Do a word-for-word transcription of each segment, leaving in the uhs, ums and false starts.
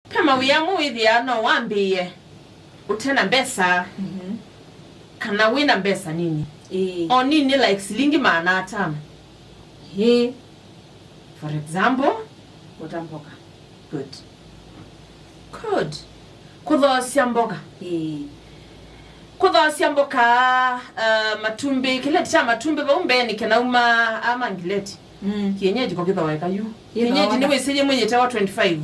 Ve mawĩa amwe wĩthĩaa no wambĩĩe ũte na mbesa, mhm, kana wĩ na mbesa nini. Ĩĩ. O nini, like silingi maana atano. Ĩĩ. For example? Kũta mboka. Good. Good. Kũthoosya mboka. Ĩĩ. Kũthoosya mboka, uh, matumbĩ, kĩleti kya matumbĩ vau mbeenĩ kĩnauma ama ngileti. Mm. Kienyeji ko kĩthoeka yu. Kĩthoeka. Kienyeji nĩ wĩsĩ yĩmwe yĩtewa twenty-five.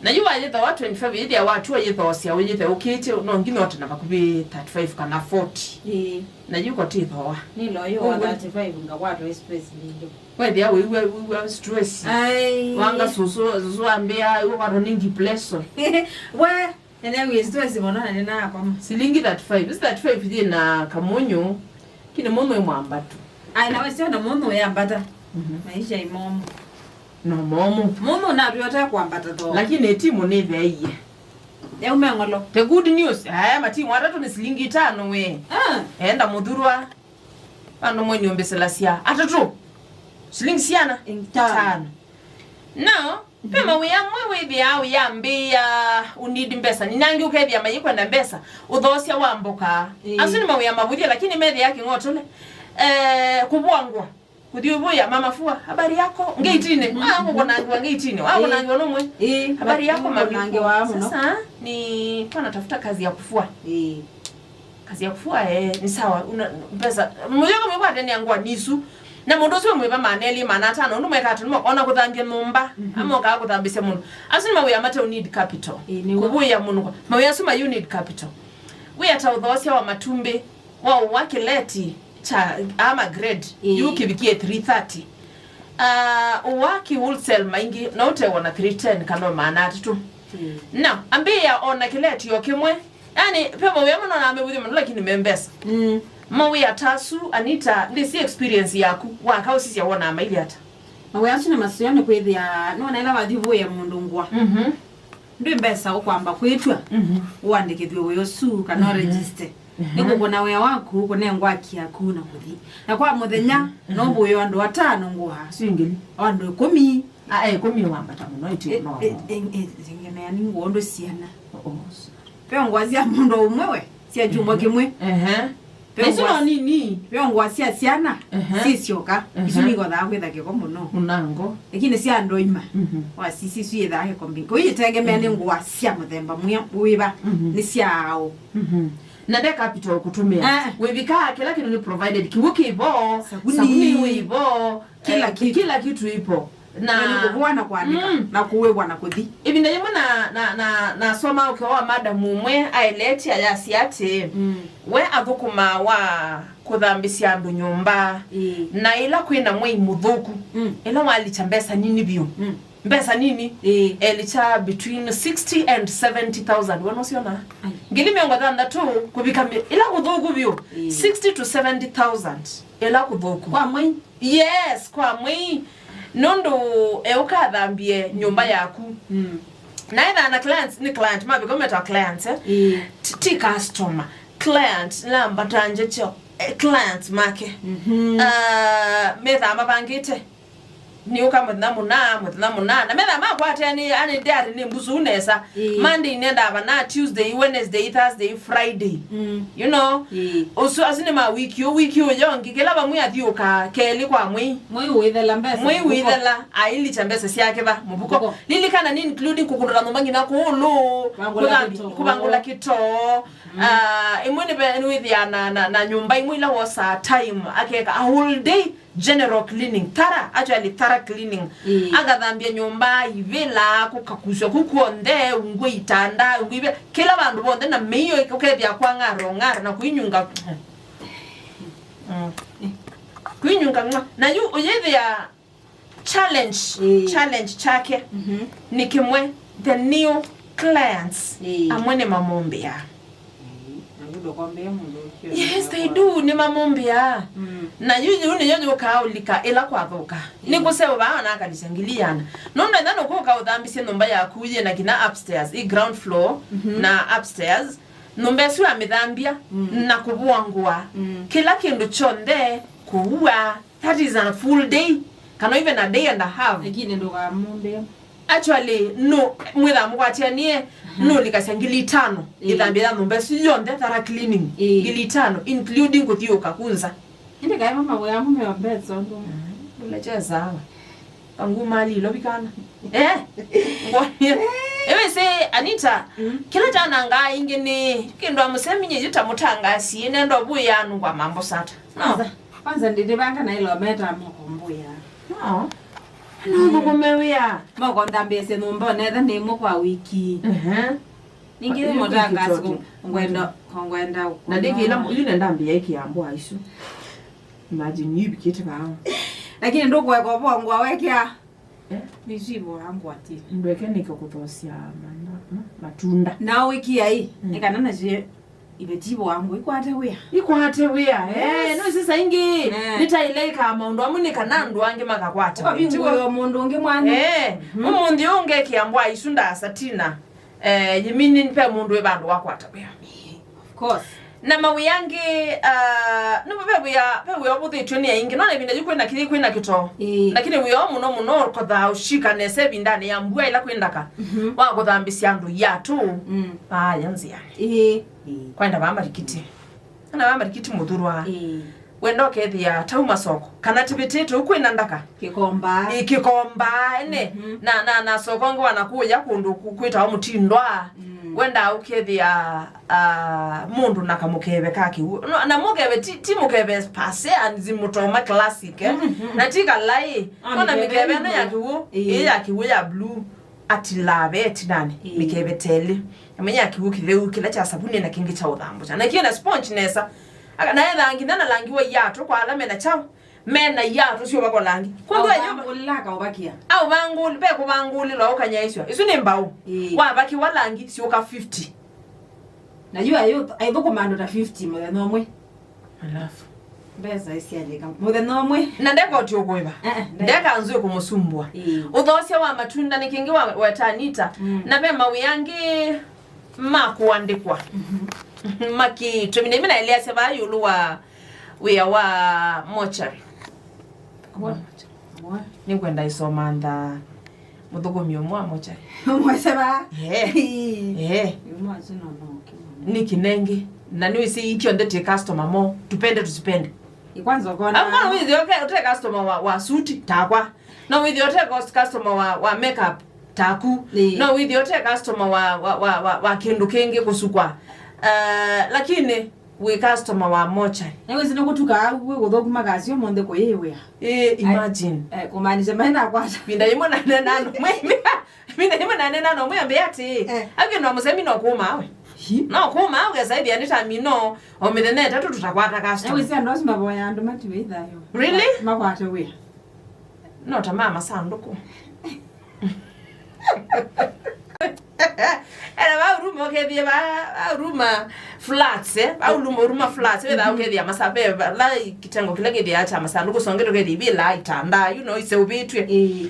Na yu wayĩthoa twenty-five, yĩthĩa watua yĩthoosya ũyĩtheũkĩtye, no nginya ũte na vakuvĩ thirty-five kana forty. Ĩĩ. Na yu ko tĩthoa. Nĩ loyo wa ũguo thirty-five ngakwatwa space ningĩ. Wethĩa wĩw'a, wĩw'a stress. Ai. Wanga susu, susu ambĩa, ũkwatwa nĩ depression. We, ene wĩ stress mũno na nĩnakoma. Silingi thirty-five. Is thirty-five yĩ na kamunyu. Kini mũndũ ĩ mwambatu. Ai, na wesio na mũndũ yambata. Mhm. Maisha imomo. No momo. Mũndũ natwĩota kwambata tho. Lakini timu nĩ theie. Yaume ng'olo. The good news, aya matimu atatũ nĩ silingi itano we. Ah. Enda mũthurwa. Andũ mwe nĩũmbĩsĩlasya. Atatũ. Silingi siana? Itano. Itano. Now, ve mawĩa amwe wĩthĩaa ũyambĩĩa ũnidi mbesa. Ninangĩ ũkethĩa mayĩkwenda mbesa. Ũthoosya wa mboka. Ĩĩ. Asu nĩ mawĩa mavũthye, lakini methĩaa kĩng'otole. Eh, kũvwangwa. Kũthi ũvũya mama fua, habari yako? Ngeitini. Mm. Ah, kũkũnangiwa ngeitini. Ah, kũnangiwa nũmwe. Ĩĩ. Habari yako, mami? Kũnangiwa mũno. Sasa, nilikuwa natafuta kazi ya kufua. Ĩĩ. Kazi ya kufua, eh, ni sawa. Una pesa. Mwenyewe mwe kwa tena ngwa nisu. Na mũndũ ũcio mwĩva maneli mana atano, ũndũ mweka atano, ona kũthambia nyũmba, mhm, ama ũkaa kũthambĩsya mũndũ. Asu nĩ mawĩa mate you need capital. Ĩĩ, nĩw'o. Kũvũya mũndũ. Mawĩa asu ma you need capital. Wĩ ata ũthoosya wa matumbĩ. Wa ũwa kĩleti kya ama grade, ĩĩ, yu kĩvikie three thirty. Ah, ũwa ki wholesale maingĩ, no ũtewa na three ten kana maana atatũ. Ĩĩ. Na, ambĩĩa ona kĩleti o kĩmwe. Yani, ve mawĩa amwe nona mevũthya mũno, lakini me mbesa. Mm. Mawĩa ta asu, Anita, ndĩsĩ experience yaku, waka ũsisya wona maili ata? Mawĩa asu nĩ maseo nĩ kwĩthĩa, nona ĩla wathi ũvũĩa mũndũ ngũa. Mhm. Ndwĩ mbesa ũkwamba kwĩtw'a, mhm, ũandĩkĩthw'e wĩa ũsu kana, mhm, ũregister. Mhm. Nĩ kũkũna wĩa waku, kũnengwa aki yaku na kũthi. Na kwa mũthenya, mhm, no, mhm, vũĩo andũ atano ngũa. Singili. O andũ ĩkũmi. A, eh, ĩkũmi wambata mũno, ĩtĩ, eh, no, eh, eh, eh, tegemea nĩ ngũa ũndũ siana. Oh, oh. Ve ngũa sya mũndũ ũmwe we, sya kyumwa, mhm, kĩmwe. Ehe. Na isu no nini. Ve ngũa sya syana, ehe, sisyoka. Ehe. Isu nĩikothaa kwĩtha kĩko mũno. Mũnango. Lakini sya andũ aima, mhm, wasisi isu yĩthaa kĩko mbingĩ. Kũu itegemea nĩ, mhm, ngũa sya mũthemba mwĩa wĩva, mhm, nĩ sya aũ. Mhm. Na nde capital kũtũmĩa. Eh. Wĩvikaa kĩla kĩndũ nĩ provided. Kĩw'ũ kĩvo, sabuni, sabuni wĩvo, kĩla, eh, kĩtu, kĩla kĩtu ipo. Na, na nĩ kũvũa na kũandĩka, mm, na kũĩvwa na kũthi. Ĩvinda yĩmwe na, na, na, nasoma ũkeo wa madamu ũmwe aeleetye ayasya atĩ, mm, we athũkũmaa wa kũthambĩsya andũ nyũmba, ĩĩ, na ĩla kwĩna mwei mũthũku, mm, ĩla walikya mbesa nini vyũ. Mm. Mbesa nini? Ĩĩ. Elikya between sixty and seventy thousand. Wona ũsyona? Ai. Ngili mĩongo thanthatũ kũvika mĩ-, ĩla kũthũku vyũ. Ĩĩ. Sixty to seventy thousand. Ĩla kũthũku. Kwa mwei? Yes, kwa mwei. Nũndũ, eh, ũkathambie nyũmba yaku. Mm. Na ethaa na clients, nĩ client, mavika metawa clients, eh? Ĩĩ. Ti, ti customer. Client, namba ta njecho, eh, clients make. Mhm. Ah, methaa mavangĩte. Nĩũka mũthenya mũna, mũthenya mũna. Na methaa makwateanĩe, yani diary nĩ mbusu nesa. Ĩĩ. Monday nenda vana, Tuesday, Wednesday, Thursday, Friday. Mm. You know? Ĩĩ. Ũsu, asu nĩ ma wiki, ũ wiki ũyo ũngĩ, kĩla vamwe athiũka kelĩ kwa mwei. Mwei ũithela mbesa. Mwei mũvuko. Ũithela, ailikya mbesa syake va, mũvuko. Mũvuko. Lilikana nĩ including kũkũndũla nyũmba nginya kũũlũ, kũvangũla kũthambi-, kĩtoo. Kũvangũla kĩtoo. Mm. Ah, ĩmwe nĩ ve-, nĩwĩthĩaa na, na, na nyũmba imwe ila wosaa time, akeka a whole day. General cleaning, thorough, actually thorough cleaning. Ĩĩ. Akathambia nyũmba, ivĩla, kũkakusya kũu kw'onthe, ungu itanda, ungu ivĩla, kĩla vandũ vonthe, na mĩio ũkethĩa kwang'ara, ũng'ara, na kũinyunga. Mm. Kũinyunga ng'wa. Na yu ũyĩthĩa challenge, ĩĩ, challenge chake, mhm, nĩ kĩmwe, the new clients, ĩĩ, amwe nĩmamũmbĩaa. Ĩĩ, na yu ndũkombee mũndũ ũcio. Yes, they do, nĩmamũmbĩaa. Mm. Na yu, yu nĩyo yũkaa ũlika ĩla kwathũka. Ĩĩ. Nĩkũseũvaa ona akalisya ngili iana. Nũndũ ethĩwa nũkũka ũthambisye nyũmba yaku yĩ na kinya upstairs, ĩ ground floor, mhm, na upstairs, nyũmba ĩsu amĩthambia, mm, na kũvũa ngũa. Mm. Kĩla kĩndũ kyonthe kũua. That is a full day, kana even a day and a half. Lakini ndũkamũmbĩe. Actually, no, mwĩthaa mũkwatĩanie, nũlikasya ngili itano, ĩĩ, ĩthambya ya nyũmba ĩsu yonthe, thorough cleaning, ĩĩ, ngili itano, including kũthiũũka kũnza. Ĩndĩ kaĩ mama wĩa mume wa mbesa ũndũ. Ũleche sawa. Pangu mali ilo vikana. Eh? Ngwani. Ewe se, Anita, mm, kĩla kyanangaa ĩngĩ nĩ kĩndũ amũseminye yu ta mũtangasi, nendo vuya nungwa mambo sata. No. Kwanza, kwanza ndĩtĩvanga na ilo meta moko mbuya. No. No, thũkũme wĩa. Moko nthambĩsye nyũmba onetha nĩ ĩmwe kwa wiki. Mhm. Ningĩ mũtangasi ngwenda, ngwenda. Na ndĩkĩla yu nenda mbĩa ĩkĩambwa isu. Imagine, yu ivikĩte vaa. Lakini ndũkũeka ũvũa ngũa wekea. Eh? Nĩsivũa ngũa ti. Ndweke nĩke kũthosya mana, mm, matunda. Na wĩkia ĩ, mm, nĩ kana nacio ivetivũa ngũa ikwate wĩa. Ikwate wĩa, eh, yes, no sisa ingĩ. Eh. Nĩtaile ikaa maũndũ amwe nĩ kana andũ angĩ makakwata wĩa. Ũkavingũĩwa mũndũ ũngĩ mwana. Eh, mhm, ũmũnthĩ ũngĩ kĩambwa isu ndasa tina. Eh, you mean pe mũndũ wĩ vandũ wakwata wĩa. Of course. Na mawĩa angĩ, ah, nĩvo ve wĩa, ve wĩa ũvũthĩtw'e nĩ aingĩ. Nona ĩvinda yu kwĩna kĩthĩ, kwĩna kĩtoo. Ĩĩ. Lakini wĩa ũmwe mũno mũno ũkothaa ũshika nesa ĩvindanĩ ya mbua ĩla kwĩ ndaka, mhm, wa kũthambĩsya andũ iatũ. Mm. Aya nzĩanĩ. Ĩĩ. Ĩĩ. Kwenda vaa marikiti. Kana vaa marikiti mũthurwa. Ĩĩ. Wenda ũkethĩa tau masoko, kana tĩvĩtĩtwe ũu kwĩna ndaka. Kĩkomba. Ĩ, kĩkomba, ene. Mhm. Na, na, na soko ngĩ wana kũya kũndũ ku-, kwĩtawa mũtindwa. Mm. Wenda ũkethĩa, ah, mũndũ na kamũkeve ka kĩw'ũ. No, na mũkeve ti, ti mũkeve pase, and zimutoma classic, eh? Mhm. Na ti kalai. Ah, ona mĩkeve ĩno ya kĩw'ũ, ĩĩ, ya kĩw'ũ ya blue. Atilaa ve ĩtinanĩ, ĩĩ, mĩkeve telĩ. Amenya kĩw'ũ kĩtheu kĩla kya savuni na kĩngĩ kya ũthambũkya. Na kĩna sponge nesa. Aka-, na ethaa nginya na langi wa iatũ kwa ala mena kyaũ, mena iatũ syũvakwa langi. Kwondũ ayo aũvangũlĩla akaũvakia. Aũvangũlĩ, ve kũvangũlĩlwa ũkanyaĩsw'a. Isu nĩ mbaũ. Ĩĩ. Wavakiwa langi syũka fifty. Na yu ayu aithũkũma andũ ta fifty mũthenya ũmwe. Alafu. Mbesa isialika. Mũthenya ũmwe. Na ndekoti ũkũĩva. Eh, eh, ndeka. Ndeka nzũĩ kũmũsumbua. Ĩĩ. Ũthosya wa matunda nĩ kĩngĩ wa, wa Tanita. Mm. Na ve mawĩa angĩ ma kũandĩkwa. Mhm. Makĩtwe. Mina ĩmwe naeleasya vaa ĩũlũ wa wĩa wa mochari. Wa. Wa. Nĩkwenda isoma ntha. Mũthũkũmi ũmwe wa mochari. Mweseva. Eh. Eh. Nĩ kinengi. Na nĩwĩsĩ ikyonthe twĩ customer mo, tupende tusipende. Ikwanza ũkona. Au mwana wĩthĩ ũte, ũte customer wa, wa suti, takwa. No wĩthĩ ũte cus-, customer wa, wa makeup, taku. Ĩĩ. No wĩthĩ ũte customer wa, wa, wa, wa, wa kĩndũ kĩngĩ kũsukwa. Uh, lakini wĩ customer wa mochari. Nĩwĩsĩ nĩkũtukaa wĩ kũthũku makasio monthe kũyĩwĩa. Eh, imagine. Eh, kumaanisha maĩ nakwata. Vinda yĩmwe nanena no mwĩambĩa. Vinda yĩmwe nanena no mwĩambĩa atĩ. Eh. Au kĩndũ wa mũsemi no kũma we. Hi. No kũma we saithia nĩ tamino. O mĩthenya ĩtatũ tũtakwata customer. Nĩwĩsĩ andũ asu mavoya andũ matiwe ithayo. Really? Makwate wĩa. No ta ma masandũkũ. Ela vauruma ũkethie va, vauruma flats, eh? Vauruma, uruma flats, wetha ũkethia masa-, ve, va, la kitengo kĩla kĩthia kya masandũkũ songe tũkethia ivila itanda, you know, iseũvĩtw'e. Ĩĩ.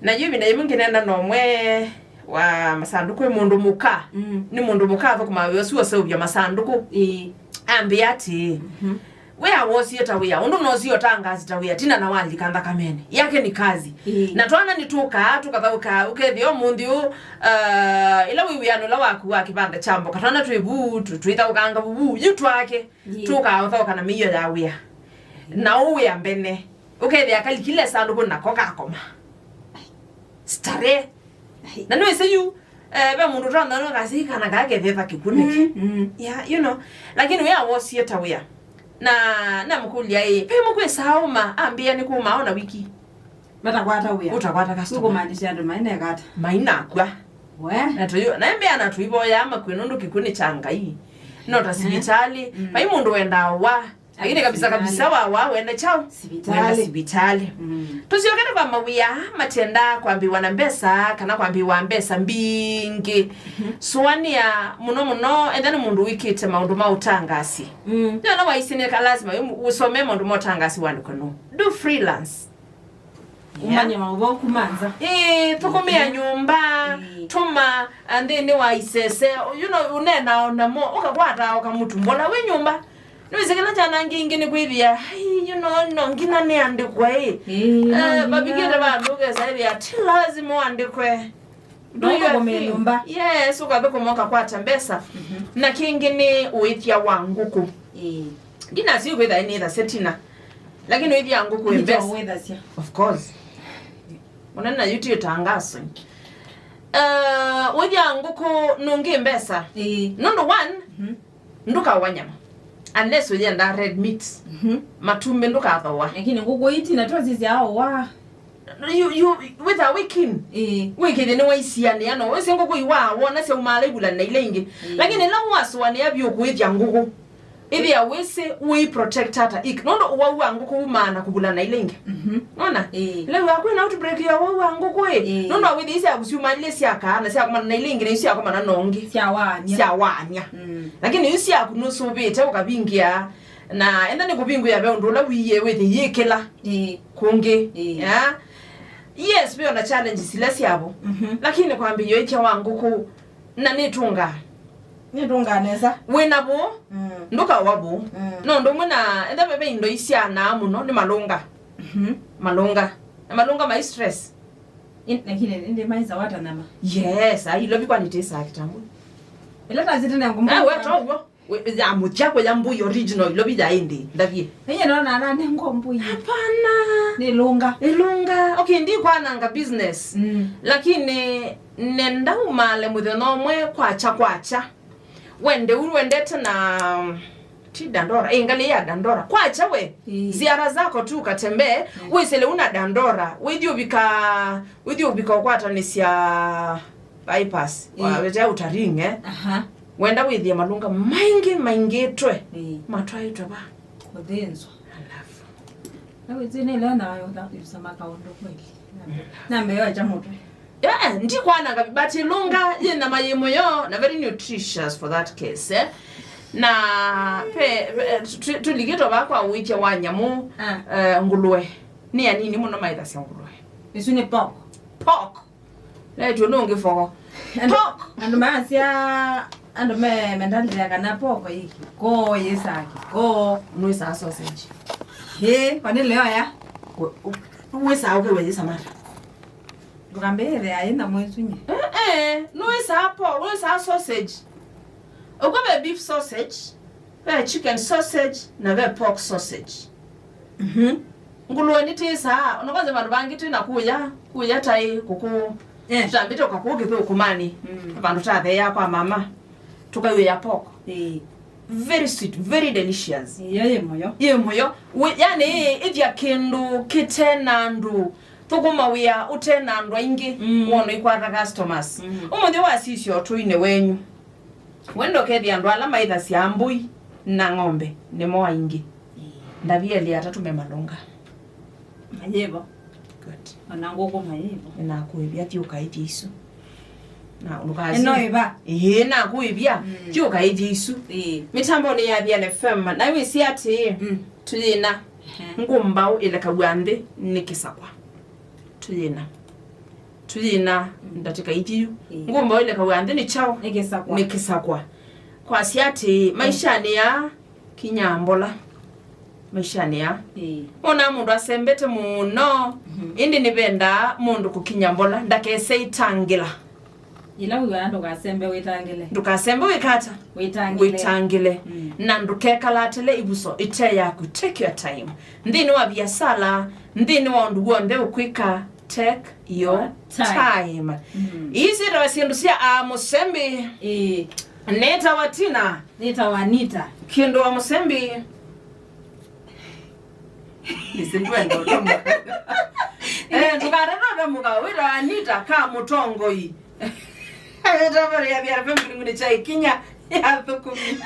Na yu ĩvinda yĩmwe ngĩneena na ũmwe wa masandũkũ, ĩ mũndũ mũka. Mm. Nĩ mũndũ mũka athũkũmaa wĩa ũsu ũseũvya masandũkũ. Ĩĩ. Ambĩa atĩĩ, mhm. Wĩa wosie ta wĩa, ũndũ nosie ũtangaasi ta wĩa, tina na walika nthakamenĩ. Yake ni kazi. Ĩĩ. Na twana nĩtũkaa, tũkathaũkaa, ũkethĩa ũmũnthĩ ũũ, uh, ĩla wĩ wĩanĩ ũla waku wa kĩvanda kya mboka, twana twĩ vuu, tũ-, twĩthaũkanga vuu, yu twake, ĩĩ, tũkaa ũthaũka na mĩio ya wĩa. Na ũwĩa mbene, ũkethĩa kalikile sandũkũ nako kakoma. Starehe. Na nĩwĩsĩ yu, eh, ve mũndũ ũtanaona kasi kana kakethetha kĩkunĩke. Mm, mm. Yeah, you know. Lakini wĩa wosie ta wĩa. Na namũkũlya ĩ, ve mũkwĩsaa ũma, ambĩa nĩ kũma ona wiki. Matakwata wĩa. Ũtakwata customer. Ũkũmaanisha andũ mainekata. Mainakwa. We. Na tũyũ, na mbĩa na tũivoyaa makwĩ nũndũ kĩkunĩ kya Ngai. No ta sivitalĩ. Mm. Vai mũndũ wendaa wa. Lakini kabisa kabisa wa, wa wenda chao? Sivitali. Wenda sivitali. Mm. Tusiokete kwa mawĩa matenda kwambiwa na mbesa kana kwambiwa mbesa mbingĩ. Mhm. Sũanĩa mũno mũno, ethĩwa nĩ mũndũ wĩkĩte maũndũ ma ũtangasi. Mm. Nĩona waisĩ nĩ ka lazima wĩ-, ũsome maũndũ ma ũtangasi wandĩkwe nũ. Do freelance. Ũmanye maũvoo kuma nza. Ĩĩ, thũkũmĩa nyũmba, ĩĩ, tũma, ah, nthĩnĩ wa isese, you know, ũneenaa namo, ũkakwataa ũkamũtumbola wĩ nyũmba. Nĩwĩsĩ kĩla kyanangie ingĩ nĩ kwĩthĩa, "Ai, you know, no nginya nĩandĩkwe ĩ." Ĩĩ, no Eh, nginya. Mavikĩte vandũ ũkesa ĩthĩa, "Ti lazima ũandĩkwe." Do No your thing. Nyũmba. Yes, ũkathũkũma ũkakwata mbesa. Mhm. Na kĩngĩ nĩ ũĩthya wa ngũkũ. Ĩĩ. Ndinasĩ kwĩtha nĩ tha setina. Lakini ũĩthya ngũkũ Nĩ ĩmbesa. Wĩthasya. Of course. Mũnene na YouTube tangazo. Eh, ũĩthya ngũkũ nũngĩ mbesa. Ĩĩ. Nũndũ one, Mhm. Ndũkawa nyama unless ũyenda red meat. Mhm. Matumbĩ ndũkathoa. Lakini ngũkũ iti na twasisya awa. You, you, wĩtha wĩ keen. Ĩĩ. Wĩkĩthĩ nĩ waisianĩa no wĩsĩ ngũkũ iwa wona sya umaala ivulana ila ingĩ. Ĩĩ. Lakini ĩla wasũanĩa vyũ kũĩthya ngũkũ, ĩthĩa wĩsĩ wĩ protect ata ik nũndũ ũwau wa ngũkũ umaa na kũvulana ila ingĩ. Mhm. Nona? Ĩĩ. Ĩla wĩwa kwĩna outbreak ya ũwau wa ngũkũ ĩ. Ĩĩ. Nũndũ wĩthĩĩsya syuma ilĩ syakaa na syakomana na ila ingĩ na isu syakomana na ũngĩ. Syawaany'a. Syawaany'a. Mm. Lakini isu syaku nũsũvĩte ũkavingĩa na enda nĩ kũvingũĩa ve ũndũ ũla wiie wĩthĩ yĩkĩla Ĩĩ. Kũngĩ. Ĩĩ. Yeah? Yes, ve ona challenges ila syavo. Mhm. Lakini kwambĩĩa ũĩthya wa ngũkũ na nĩtũngaa. Nĩtũngaa nesa. Wĩna vũũ, Mm. ndũkawa vũũ. Mm. No ũndũ ũmwe na enda ve, ve indo isyanaa mũno nĩ malũnga. Mhm. Malũnga. Na malũnga mai stress. In- lakini ndi maiza wata nyama. Yes, ai lovi kwani tesa kitambo. Ila tazite na ngombo. Ah, we to wo. We- ya mũthya kũya mbũi original ilovi ya ĩndĩ ndavie. Ĩye no na na ne ngombo yi. Hapana. Nĩ lũnga. Ĩlũnga. Okay, ndi kwananga business. Mm. Lakini nenda umale mũthenya ũmwe kwacha kwacha. Wende uru wendete na ti Dandora. Eh, ngali ya Dandora. Kwacha we. Ĩĩ. Ziara zako tu katembee. Mm. Wĩsĩle una Dandora. Wĩthi ũvika, wĩthi ũvika ũkwatanĩsya bypass. Ĩĩ. Wa wetea utaringe. Aha. Wenda wĩthie malũnga maingĩ maingĩtwe. Ĩĩ. Matwaĩtwe va? Kũthĩnzwa. Alafu. Na wĩsĩ nĩ leo na yo na kusema kaũndũ kweli. Na mbeo cha mũtwe. Yeah, ndi kwananga, but ĩlũnga yĩ nyama yĩ mũyo na very nutritious for that case, eh? Na pe, pe tu- tulikĩtwa va kwa ũĩthya wa nyamũ. Ah. Eh, ngũlũe nĩ anini mũno maĩthasya ngũlũe. Isu nĩ pork. Pork. Naitwe nũngĩ fogo. Andũ- Pork. Andũ maasya andũ me mentality ya kana pork ĩki koo yĩsaki koo. Nũĩsaa sausage. Ĩ, kwani leo ya? Wĩsaa ũke weyĩsa mata. Ndũkambĩĩthĩa ĩ na mwĩsunye. Eh, eh, nũĩsaa po, nũĩsaa sausage. Ũko ve beef sausage, ve chicken sausage, na ve pork sausage. Mhm. Ngũlũe nĩtĩsaa, ona kwanza vandũ vangĩ twĩ na kũya, kũya taĩ kũkũ. Eh. Tũtambĩte ũkakũũ kĩthũkũmanĩ. Mm. Vandũ tatheea kwa mama. Tũkaiwĩa pork. Eh. Very sweet, very delicious. Iyo yĩ mũyo. Yĩ mũyo. We- yani ĩthya kĩndũ kĩte na andũ. Thũkũma wĩa ũte na andũ aingĩ, mm, wona ikwata customers. Mm. Ũmũnthĩ wasisya ũtũinĩ wenyu. Wenda ũkethĩa andũ ala maĩthasya mbũi na ng'ombe nĩmo aingĩ. Ĩĩ. Ndavieli atatũ me malũnga. Mayĩvo. Good. Ona ngũkũ mayĩvo. Nĩnakũĩvya, thi ũkaĩthye isu. Na ndũkasi- Ĩno ĩva? Ĩĩ, nakũĩvya. Mm. Thi ũkaĩthye isu. Ĩĩ. Mĩtambonĩ ya Thiana F M, na wĩsĩ atĩĩ, mm, tũyĩna, ehe, ngũmbaũ ĩlekaw'a nthĩ nĩ kĩsakwa. Tũyĩna. Tũyĩna, mm, ndatĩka ithi yu. Ĩĩ. Ngũmbaũ ĩlekaw'a nthĩ nĩ kyaũ? Nĩ kĩsakwa. Nĩ kĩsakwa. Kwasya atĩĩ, mm, maishanĩ aa, kinya mbola. Maishanĩ aa. Ĩĩ. Wonaa mũndũ asembete mũno, mhm, ĩndĩ nĩvendaa mũndũ kũkinya mbola, ndakese itangĩla. Yĩla wĩw'aa ndũkasembe wĩtangĩle. Ndũkasembe wĩkata? Wĩtangĩle. Wĩtangĩle. Mm. Na ndũkekalatĩle ĩvuso ĩte yaku. Take your time. Nthĩnĩ wa viasala, nthĩnĩ wa ũndũ w'onthe ũkwĩka, take your, your time, time. Mm. Ii syĩtawa syĩndũ sya a mũsembi. Ĩĩ. Nĩtawa Tina. Nĩtawa Anita. Kĩndũ wa mũsembi. Nĩsĩ ndwenda ũtomoka. Eh, ndũkatata ũtomoka, wĩtawa Anita ka mũtongoi. Ĩtavare ya Thiana F M kĩlungunĩ kya ĩkinya ya athũkũmi.